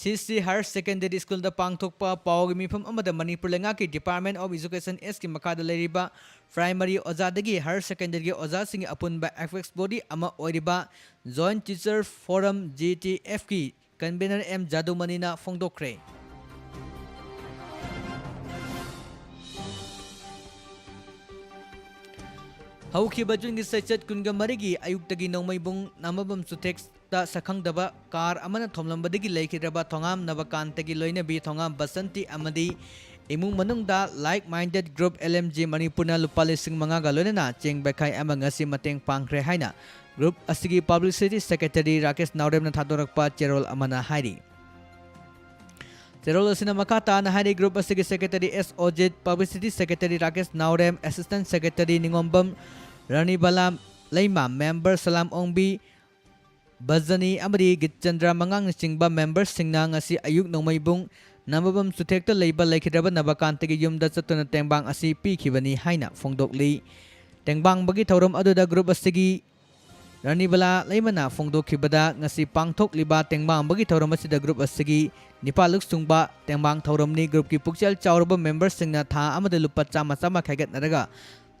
ꯁꯤ ꯁꯤ ꯍꯥꯌꯔ ꯁꯦꯀꯦꯟꯗꯔꯤ ꯁ꯭ꯀꯨꯜꯗ ꯄꯥꯡꯊꯣꯛꯄ ꯄꯥꯎꯒꯤ ꯃꯤꯐꯝ ꯑꯃꯗ ꯃꯅꯤꯄꯨꯔ ꯂꯩꯉꯥꯛꯀꯤ Department of Education Actꯀꯤ ꯃꯈꯥꯗ ꯂꯩꯔꯤꯕ ꯄ꯭ꯔꯥꯏꯃꯔꯤ ꯑꯣꯖꯥꯗꯒꯤ ꯍꯥꯌꯔ ꯁꯦꯀꯦꯟꯗꯔꯤꯒꯤ ꯑꯣꯖꯥꯁꯤꯡꯒꯤ ꯑꯄꯨꯟꯕ ꯑꯦꯄꯦꯛꯁ ꯕꯣꯗꯤ ꯑꯃ ꯑꯣꯏꯔꯤꯕ Joint Teacher Forum, J T Fꯀꯤ ꯀꯟꯚꯦꯅꯔ ꯑꯦꯝ ꯖꯥꯗꯨꯃꯅꯤꯅ ꯐꯣꯡꯗꯣꯛꯈ꯭ꯔꯦ꯫ ꯍꯧꯈꯤꯕ ꯖꯨꯟꯒꯤ ꯆꯩꯆꯠ ꯀꯨꯟꯒ ꯃꯔꯤꯒꯤ ꯑꯌꯨꯛꯇꯒꯤ ꯅꯣꯡꯃꯩꯕꯨꯡ ꯅꯥꯃꯕꯝ ꯆꯨꯊꯦꯛꯇ ꯁꯛꯈꯪꯗꯕ ꯀꯥꯔ ꯑꯃꯅ ꯊꯣꯝꯂꯝꯕꯗꯒꯤ ꯂꯩꯈꯤꯗ꯭ꯔꯕ ꯊꯣꯉꯥꯝ ꯅꯕꯀꯥꯟꯇꯒꯤ ꯂꯣꯏꯅꯕꯤ ꯊꯣꯉꯥꯝ ꯕꯁꯟꯇꯤ ꯑꯃꯗꯤ ꯏꯃꯨꯡ ꯃꯅꯨꯡꯗ Like Minded Group L M G ꯃꯅꯤꯄꯨꯔꯅ ꯂꯨꯄꯥ ꯂꯤꯁꯤꯡ ꯃꯉꯥꯒ ꯂꯣꯏꯅꯅ ꯆꯦꯡ ꯕꯦꯈꯥꯏ ꯑꯃ ꯉꯁꯤ ꯃꯇꯦꯡ ꯄꯥꯡꯈ꯭ꯔꯦ ꯍꯥꯏꯅ group ꯑꯁꯤꯒꯤ publicity secretary ꯔꯥꯀꯦꯁ ꯅꯥꯎꯔꯦꯝꯅ ꯊꯥꯗꯣꯔꯛꯄ ꯆꯦꯔꯣꯜ ꯑꯃꯅ ꯍꯥꯏꯔꯤ꯫ ꯆꯦꯔꯣꯜ ꯑꯁꯤꯅ ꯃꯈꯥ ꯇꯥꯅ ꯍꯥꯏꯔꯤ, group ꯑꯁꯤꯒꯤ secretary ꯑꯦꯁ ꯑꯣꯖꯤꯠ, publicity secretary ꯔꯥꯀꯦꯁ ꯅꯥꯎꯔꯦꯝ, assistant secretary ꯅꯤꯉꯣꯝꯕꯝ ꯔꯥꯅꯤꯕꯂꯥ ꯂꯩꯃ, member ꯁꯂꯥꯝ ꯑꯣꯡꯕꯤ, ꯕꯖꯅꯤ ꯑꯃꯗꯤ ꯒꯤꯠꯆꯟꯗ꯭ꯔ ꯃꯉꯥꯡꯅꯆꯤꯡꯕ memberꯁꯤꯡꯅ ꯉꯁꯤ ꯑꯌꯨꯛ ꯅꯣꯡꯃꯩꯕꯨꯡ ꯅꯥꯃꯕꯝ ꯆꯨꯊꯦꯛꯇ ꯂꯩꯕ ꯂꯩꯈꯤꯗ꯭ꯔꯕ ꯅꯕꯀꯥꯟꯇꯒꯤ ꯌꯨꯝꯗ ꯆꯠꯇꯨꯅ ꯇꯦꯡꯕꯥꯡ ꯑꯁꯤ ꯄꯤꯈꯤꯕꯅꯤ ꯍꯥꯏꯅ ꯐꯣꯡꯗꯣꯛꯂꯤ꯫ ꯇꯦꯡꯕꯥꯡꯕꯒꯤ ꯊꯧꯔꯝ ꯑꯗꯨꯗ group ꯑꯁꯤꯒꯤ ꯔꯥꯅꯤꯕꯂꯥ ꯂꯩꯃꯅ ꯐꯣꯡꯗꯣꯛꯈꯤꯕꯗ, ꯉꯁꯤ ꯄꯥꯡꯊꯣꯛꯂꯤꯕ ꯇꯦꯡꯕꯥꯡꯕꯒꯤ ꯊꯧꯔꯝ ꯑꯁꯤꯗ group ꯑꯁꯤꯒꯤ ꯅꯤꯄꯥꯂꯨꯛ ꯁꯨꯡꯕ ꯇꯦꯡꯕꯥꯡ ꯊꯧꯔꯝꯅꯤ꯫ Groupꯀꯤ ꯄꯨꯛꯆꯦꯜ ꯆꯥꯎꯔꯕ memberꯁꯤꯡꯅ ꯊꯥ ꯑꯃꯗ ꯂꯨꯄꯥ ꯆꯥꯝꯃ ꯆꯥꯝꯃ ꯈꯥꯏꯒꯠꯅꯔꯒ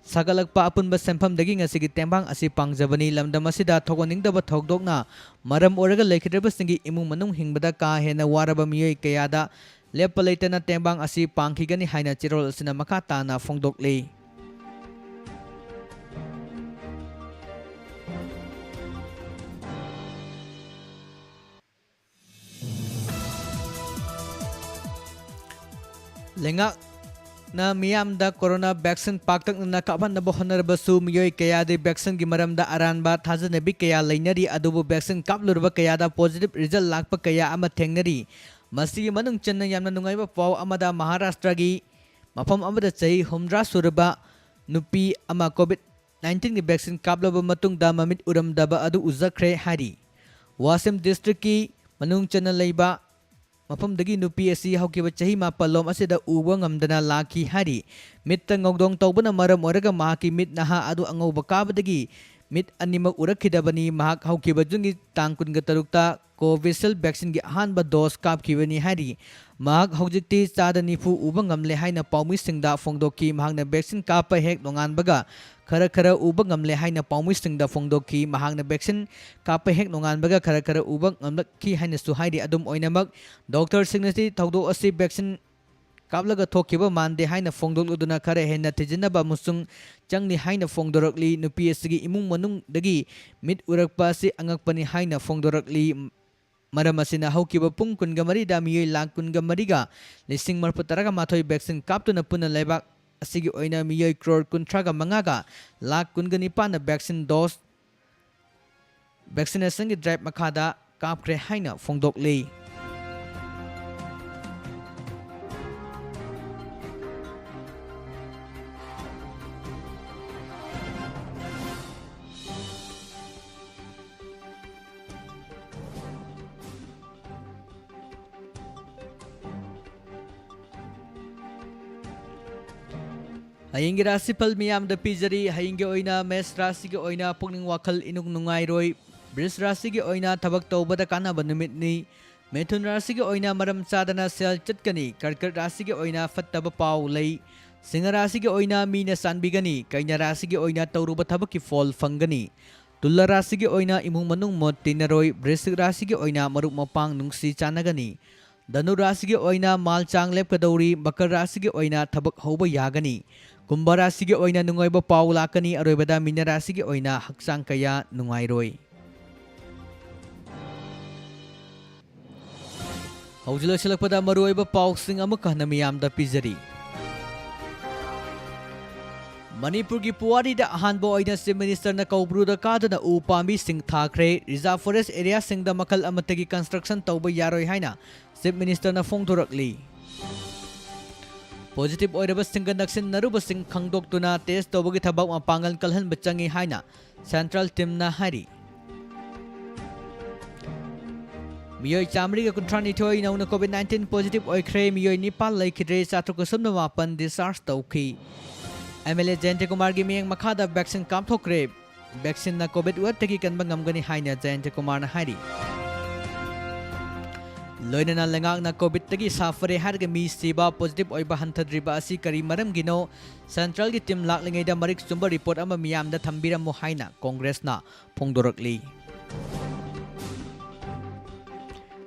ꯁꯥꯒꯠꯂꯛꯄ ꯑꯄꯨꯟꯕ ꯁꯦꯟꯐꯝꯗꯒꯤ ꯉꯁꯤꯒꯤ ꯇꯦꯡꯕꯥꯡ ꯑꯁꯤ ꯄꯥꯡꯖꯕꯅꯤ꯫ ꯂꯝꯗꯝ ꯑꯁꯤꯗ ꯊꯣꯛꯍꯟꯅꯤꯡꯗꯕ ꯊꯧꯗꯣꯛꯅ ꯃꯔꯝ ꯑꯣꯏꯔꯒ ꯂꯩꯈꯤꯗ꯭ꯔꯕꯁꯤꯡꯒꯤ ꯏꯃꯨꯡ ꯃꯅꯨꯡ ꯍꯤꯡꯕꯗ ꯀꯥ ꯍꯦꯟꯅ ꯋꯥꯔꯕ ꯃꯤꯑꯣꯏ ꯀꯌꯥꯗ ꯂꯦꯞꯄ ꯂꯩꯇꯅ ꯇꯦꯡꯕꯥꯡ ꯑꯁꯤ ꯄꯥꯡꯈꯤꯒꯅꯤ ꯍꯥꯏꯅ ꯆꯦꯔꯣꯜ ꯑꯁꯤꯅ ꯃꯈꯥ ꯇꯥꯅ ꯐꯣꯡꯗꯣꯛꯂꯤ꯫ ꯂꯩꯉꯥꯛꯅ ꯃꯤꯌꯥꯝꯗ corona vaccine ꯄꯥꯛꯇꯛꯅꯅ ꯀꯥꯞꯍꯟꯅꯕ ꯍꯣꯠꯅꯔꯕꯁꯨ, ꯃꯤꯑꯣꯏ ꯀꯌꯥꯗꯤ vaccine ꯒꯤ ꯃꯔꯝꯗ ꯑꯔꯥꯟꯕ ꯊꯥꯖꯅꯕꯤ ꯀꯌꯥ ꯂꯩꯅꯔꯤ꯫ ꯑꯗꯨꯕꯨ vaccine ꯀꯥꯞꯂꯨꯔꯕ ꯀꯌꯥꯗ positive result ꯂꯥꯛꯄ ꯀꯌꯥ ꯑꯃ ꯊꯦꯡꯅꯔꯤ꯫ ꯃꯁꯤꯒꯤ ꯃꯅꯨꯡ ꯆꯟꯅ ꯌꯥꯝꯅ ꯅꯨꯡꯉꯥꯏꯕ ꯄꯥꯎ ꯑꯃꯗ, ꯃꯍꯥꯔꯥꯁꯇ꯭ꯔꯒꯤ ꯃꯐꯝ ꯑꯃꯗ ꯆꯍꯤ ꯍꯨꯝꯗ꯭ꯔꯥ ꯁꯨꯔꯕ ꯅꯨꯄꯤ ꯑꯃ COVID nineteen ꯒꯤ vaccine ꯀꯥꯞꯂꯕ ꯃꯇꯨꯡꯗ ꯃꯃꯤꯠ ꯎꯔꯝꯗꯕ ꯑꯗꯨ ꯎꯖꯈ꯭ꯔꯦ ꯍꯥꯏꯔꯤ꯫ ꯋꯥꯁꯤꯝ district ꯀꯤ ꯃꯅꯨꯡ ꯆꯟꯅ ꯂꯩꯕ ꯃꯐꯝꯗꯒꯤ ꯅꯨꯄꯤ ꯑꯁꯤ ꯍꯧꯈꯤꯕ ꯆꯍꯤ ꯃꯥꯄꯜꯂꯣꯝ ꯑꯁꯤꯗ ꯎꯕ ꯉꯝꯗꯅ ꯂꯥꯛꯈꯤ ꯍꯥꯏꯔꯤ꯫ ꯃꯤꯠꯇ ꯉꯧꯗꯣꯡ ꯇꯧꯕꯅ ꯃꯔꯝ ꯑꯣꯏꯔꯒ ꯃꯍꯥꯛꯀꯤ ꯃꯤꯠ ꯅꯍꯥ ꯑꯗꯨ ꯑꯉꯧꯕ ꯀꯥꯕꯗꯒꯤ ꯃꯤꯠ ꯑꯅꯤꯃꯛ ꯎꯔꯛꯈꯤꯗꯕꯅꯤ꯫ ꯃꯍꯥꯛ ꯍꯧꯈꯤꯕ June ꯒꯤ ꯇꯥꯡ ꯀꯨꯟꯒ ꯇꯔꯨꯛꯇ Covishield vaccine ꯒꯤ ꯑꯍꯥꯟꯕ dose ꯀꯥꯞꯈꯤꯕꯅꯤ ꯍꯥꯏꯔꯤ꯫ ꯃꯍꯥꯛ ꯍꯧꯖꯤꯛꯇꯤ ꯆꯥꯗ ꯅꯤꯐꯨ ꯎꯕ ꯉꯝꯂꯦ ꯍꯥꯏꯅ ꯄꯥꯎꯃꯤꯁꯤꯡꯗ ꯐꯣꯡꯗꯣꯛꯈꯤ꯫ ꯃꯍꯥꯛꯅ vaccine ꯀꯥꯞꯄ ꯍꯦꯛ ꯅꯣꯡꯉꯥꯟꯕꯒ ꯈꯔ ꯈꯔ ꯎꯕ ꯉꯝꯂꯦ ꯍꯥꯏꯅ ꯄꯥꯎꯃꯤꯁꯤꯡꯗ ꯐꯣꯡꯗꯣꯛꯈꯤ꯫ ꯃꯍꯥꯛꯅ vaccine ꯀꯥꯞꯄ ꯍꯦꯛ ꯅꯣꯡꯉꯥꯟꯕꯒ ꯈꯔ ꯈꯔ ꯎꯕ ꯉꯝꯂꯛꯈꯤ ꯍꯥꯏꯅꯁꯨ ꯍꯥꯏꯔꯤ꯫ ꯑꯗꯨꯝ ꯑꯣꯏꯅꯃꯛ, doctor ꯁꯤꯡꯅꯗꯤ ꯊꯧꯗꯣꯛ ꯑꯁꯤ vaccine ꯀꯥꯞꯂꯒ ꯊꯣꯛꯈꯤꯕ ꯃꯥꯟꯗꯦ ꯍꯥꯏꯅ ꯐꯣꯡꯗꯣꯛꯂꯗꯨꯅ ꯈꯔ ꯍꯦꯟꯅ ꯊꯤꯖꯤꯟꯅꯕ ꯑꯃꯁꯨꯡ ꯆꯪꯂꯤ ꯍꯥꯏꯅ ꯐꯣꯡꯗꯣꯔꯛꯂꯤ꯫ ꯅꯨꯄꯤ ꯑꯁꯤꯒꯤ ꯏꯃꯨꯡ ꯃꯅꯨꯡꯗꯒꯤ ꯃꯤꯠ ꯎꯔꯛꯄ ꯑꯁꯤ ꯑꯉꯛꯄꯅꯤ ꯍꯥꯏꯅ ꯐꯣꯡꯗꯣꯔꯛꯂꯤ꯫ ꯃꯔꯝ ꯑꯁꯤꯅ, ꯍꯧꯈꯤꯕ ꯄꯨꯡ ꯀꯨꯟꯒ ꯃꯔꯤꯗ ꯃꯤꯑꯣꯏ ꯂꯥꯈ ꯀꯨꯟꯒ ꯃꯔꯤꯒ ꯂꯤꯁꯤꯡ ꯃꯔꯤꯐꯨ ꯇꯔꯥꯒ ꯃꯥꯊꯣꯏ vaccine ꯀꯥꯞꯇꯨꯅ ꯄꯨꯟꯅ ꯂꯩꯕꯥꯛ ꯑꯁꯤꯒꯤ ꯑꯣꯏꯅ ꯃꯤꯑꯣꯏ crore ꯀꯨꯟꯊ꯭ꯔꯥꯒ ꯃꯉꯥꯒ ꯂꯥꯈ ꯀꯨꯟꯒ ꯅꯤꯄꯥꯟꯅ vaccine dose, vaccination ꯒꯤ drive ꯃꯈꯥꯗ ꯀꯥꯞꯈ꯭ꯔꯦ ꯍꯥꯏꯅ ꯐꯣꯡꯗꯣꯛꯂꯤ꯫ ꯍꯌꯦꯡꯒꯤ ꯔꯥꯁꯤꯐꯜ ꯃꯤꯌꯥꯝꯗ ꯄꯤꯖꯔꯤ꯫ ꯍꯌꯦꯡꯒꯤ ꯑꯣꯏꯅ ꯃꯦꯁ ꯔꯥꯁꯤꯒꯤ ꯑꯣꯏꯅ ꯄꯨꯛꯅꯤꯡ ꯋꯥꯈꯜ ꯏꯅꯨꯡ ꯅꯨꯡꯉꯥꯏꯔꯣꯏ꯫ ꯕ꯭ꯔꯤꯖ ꯔꯥꯁꯤꯒꯤ ꯑꯣꯏꯅ ꯊꯕꯛ ꯇꯧꯕꯗ ꯀꯥꯟꯅꯕ ꯅꯨꯃꯤꯠꯅꯤ꯫ ꯃꯤꯊꯨꯟ ꯔꯥꯁꯤꯒꯤ ꯑꯣꯏꯅ ꯃꯔꯝ ꯆꯥꯗꯅ ꯁꯦꯜ ꯆꯠꯀꯅꯤ꯫ ꯀꯔꯀꯠ ꯔꯥꯁꯤꯒꯤ ꯑꯣꯏꯅ ꯐꯠꯇꯕ ꯄꯥꯎ ꯂꯩ꯫ ꯁꯤꯡꯍ ꯔꯥꯁꯤꯒꯤ ꯑꯣꯏꯅ ꯃꯤꯅ ꯆꯥꯟꯕꯤꯒꯅꯤ꯫ ꯀꯩꯅ ꯔꯥꯁꯤꯒꯤ ꯑꯣꯏꯅ ꯇꯧꯔꯨꯕ ꯊꯕꯛꯀꯤ ꯐꯣꯜ ꯐꯪꯒꯅꯤ꯫ ꯇꯨꯂꯥ ꯔꯥꯁꯤꯒꯤ ꯑꯣꯏꯅ ꯏꯃꯨꯡ ꯃꯅꯨꯡ ꯃꯣꯠ ꯇꯤꯟꯅꯔꯣꯏ꯫ ꯕ꯭ꯔꯤꯁꯤꯛ ꯔꯥꯁꯤꯒꯤ ꯑꯣꯏꯅ ꯃꯔꯨꯞ ꯃꯄꯥꯡ ꯅꯨꯡꯁꯤ ꯆꯥꯟꯅꯒꯅꯤ꯫ ꯙꯅꯨ ꯔꯥꯁꯤꯒꯤ ꯑꯣꯏꯅ ꯃꯥꯜ ꯆꯥꯡ ꯂꯦꯞꯀꯗꯧꯔꯤ, ꯃꯀꯔ ꯔꯥꯁꯤꯒꯤ ꯑꯣꯏꯅ ꯊꯕꯛ ꯍꯧꯕ ꯌꯥꯒꯅꯤ, ꯀꯨꯝꯚ ꯔꯥꯁꯤꯒꯤ ꯑꯣꯏꯅ ꯅꯨꯡꯉꯥꯏꯕ ꯄꯥꯎ ꯂꯥꯛꯀꯅꯤ, ꯑꯔꯣꯏꯕꯗ ꯃꯤꯅ ꯔꯥꯁꯤꯒꯤ ꯑꯣꯏꯅ ꯍꯛꯆꯥꯡ ꯀꯌꯥ ꯅꯨꯡꯉꯥꯏꯔꯣꯏ꯫ ꯍꯧꯖꯤꯛ ꯂꯣꯏꯁꯤꯜꯂꯛꯄꯗ ꯃꯔꯨꯑꯣꯏꯕ ꯄꯥꯎꯁꯤꯡ ꯑꯃꯨꯛꯀ ꯍꯟꯅ ꯃꯤꯌꯥꯝꯗ ꯄꯤꯖꯔꯤ꯫ ꯃꯅꯤꯄꯨꯔꯒꯤ ꯄꯨꯋꯥꯔꯤꯗ ꯑꯍꯥꯟꯕ ꯑꯣꯏꯅ Chief Ministerꯅ ꯀꯧꯕ꯭ꯔꯨꯗ ꯀꯥꯗꯨꯅ ꯎ ꯄꯥꯝꯕꯤꯁꯤꯡ ꯊꯥꯈ꯭ꯔꯦ꯫ Reserve Forest areaꯁꯤꯡꯗ ꯃꯈꯜ ꯑꯃꯠꯇꯒꯤ construction ꯇꯧꯕ ꯌꯥꯔꯣꯏ ꯍꯥꯏꯅ Chief Ministerꯅ ꯐꯣꯡꯗꯣꯔꯛꯂꯤ꯫ Positive ꯑꯣꯏꯔꯕꯁꯤꯡꯒ ꯅꯛꯁꯤꯟꯅꯔꯨꯕꯁꯤꯡ ꯈꯪꯗꯣꯛꯇꯨꯅ test ꯇꯧꯕꯒꯤ ꯊꯕꯛ ꯃꯄꯥꯡꯒꯜ ꯀꯜꯍꯟꯕ ꯆꯪꯏ ꯍꯥꯏꯅ Central teamꯅ ꯍꯥꯏꯔꯤ꯫ ꯃꯤꯑꯣꯏ ꯆꯥꯃꯔꯤꯒ ꯀꯨꯟꯊ꯭ꯔꯥꯅꯤꯊꯣꯏ ꯅꯧꯅ COVID nineteen positive ꯑꯣꯏꯈ꯭ꯔꯦ꯫ ꯃꯤꯑꯣꯏ ꯅꯤꯄꯥꯜ ꯂꯩꯈꯤꯗ꯭ꯔꯦ꯫ ꯆꯥꯇ꯭ꯔꯨꯛꯀ ꯁꯨꯞꯅ ꯃꯥꯄꯟ discharge ꯇꯧꯈꯤ꯫ MLA ꯖꯌꯟꯇ ꯀꯨꯃꯥꯔꯒꯤ ꯃꯤꯠꯌꯦꯡ ꯃꯈꯥꯗ vaccine ꯀꯥꯞꯊꯣꯛꯈ꯭ꯔꯦ꯫ Vaccineꯅ COVID waveꯇꯒꯤ ꯀꯟꯕ ꯉꯝꯒꯅꯤ ꯍꯥꯏꯅ ꯖꯌꯟꯇ ꯀꯨꯃꯥꯔꯅ ꯍꯥꯏꯔꯤ꯫ ꯂꯣꯏꯅꯅ ꯂꯩꯉꯥꯛꯅ COVIDꯇꯒꯤ ꯁꯥꯐꯔꯦ ꯍꯥꯏꯔꯒ ꯃꯤ ꯁꯤꯕ, positive ꯑꯣꯏꯕ ꯍꯟꯊꯗ꯭ꯔꯤꯕ ꯑꯁꯤ ꯀꯔꯤ ꯃꯔꯝꯒꯤꯅꯣ? Centralꯒꯤ team ꯂꯥꯛꯂꯤꯉꯩꯗ ꯃꯔꯤꯛ ꯆꯨꯝꯕ report ꯑꯃ ꯃꯤꯌꯥꯝꯗ ꯊꯝꯕꯤꯔꯝꯃꯨ ꯍꯥꯏꯅ Congressꯅ ꯐꯣꯡꯗꯣꯔꯛꯂꯤ꯫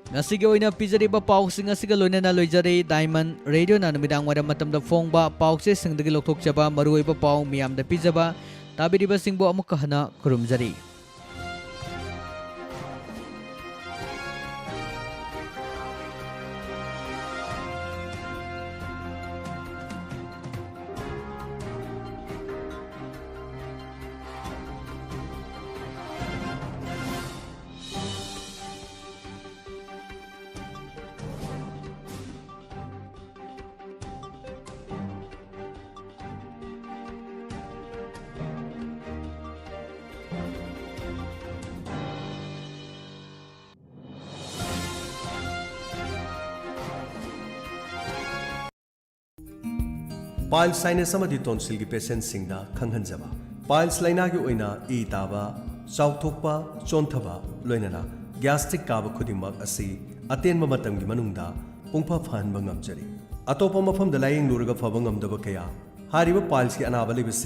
ꯉꯁꯤꯒꯤ ꯑꯣꯏꯅ ꯄꯤꯖꯔꯤꯕ ꯄꯥꯎꯁꯤꯡ ꯑꯁꯤꯒ ꯂꯣꯏꯅꯅ ꯂꯣꯏꯖꯔꯦ꯫ Diamond Radioꯅ ꯅꯨꯃꯤꯗꯥꯡ ꯋꯥꯏꯔꯝ ꯃꯇꯝꯗ ꯐꯣꯡꯕ ꯄꯥꯎꯆꯦꯁꯤꯡꯗꯒꯤ ꯂꯧꯊꯣꯛꯆꯕ ꯃꯔꯨꯑꯣꯏꯕ ꯄꯥꯎ ꯃꯤꯌꯥꯝꯗ ꯄꯤꯖꯕ ꯇꯥꯕꯤꯔꯤꯕꯁꯤꯡꯕꯨ ꯑꯃꯨꯛꯀ ꯍꯟꯅ ꯈꯨꯔꯨꯝꯖꯔꯤ꯫ Piles sinus ꯑꯃꯗꯤ tonsilꯒꯤ patientꯁꯤꯡꯗ ꯈꯪꯍꯟꯖꯕ꯫ Piles ꯂꯥꯏꯅꯥꯒꯤ ꯑꯣꯏꯅ ꯏ ꯇꯥꯕ, ꯆꯥꯎꯊꯣꯛꯄ, ꯆꯣꯟꯊꯕ, ꯂꯣꯏꯅꯅ gastric ꯀꯥꯕ ꯈꯨꯗꯤꯡꯃꯛ ꯑꯁꯤ ꯑꯇꯦꯟꯕ ꯃꯇꯝꯒꯤ ꯃꯅꯨꯡꯗ ꯄꯨꯡꯐ ꯐꯍꯟꯕ ꯉꯝꯖꯔꯤ꯫ ꯑꯇꯣꯞꯄ ꯃꯐꯝꯗ ꯂꯥꯌꯦꯡꯂꯨꯔꯒ ꯐꯕ ꯉꯝꯗꯕ ꯀꯌꯥ ꯍꯥꯏꯔꯤꯕ pilesꯀꯤ ꯑꯅꯥꯕ ꯂꯩꯕꯁꯤꯡ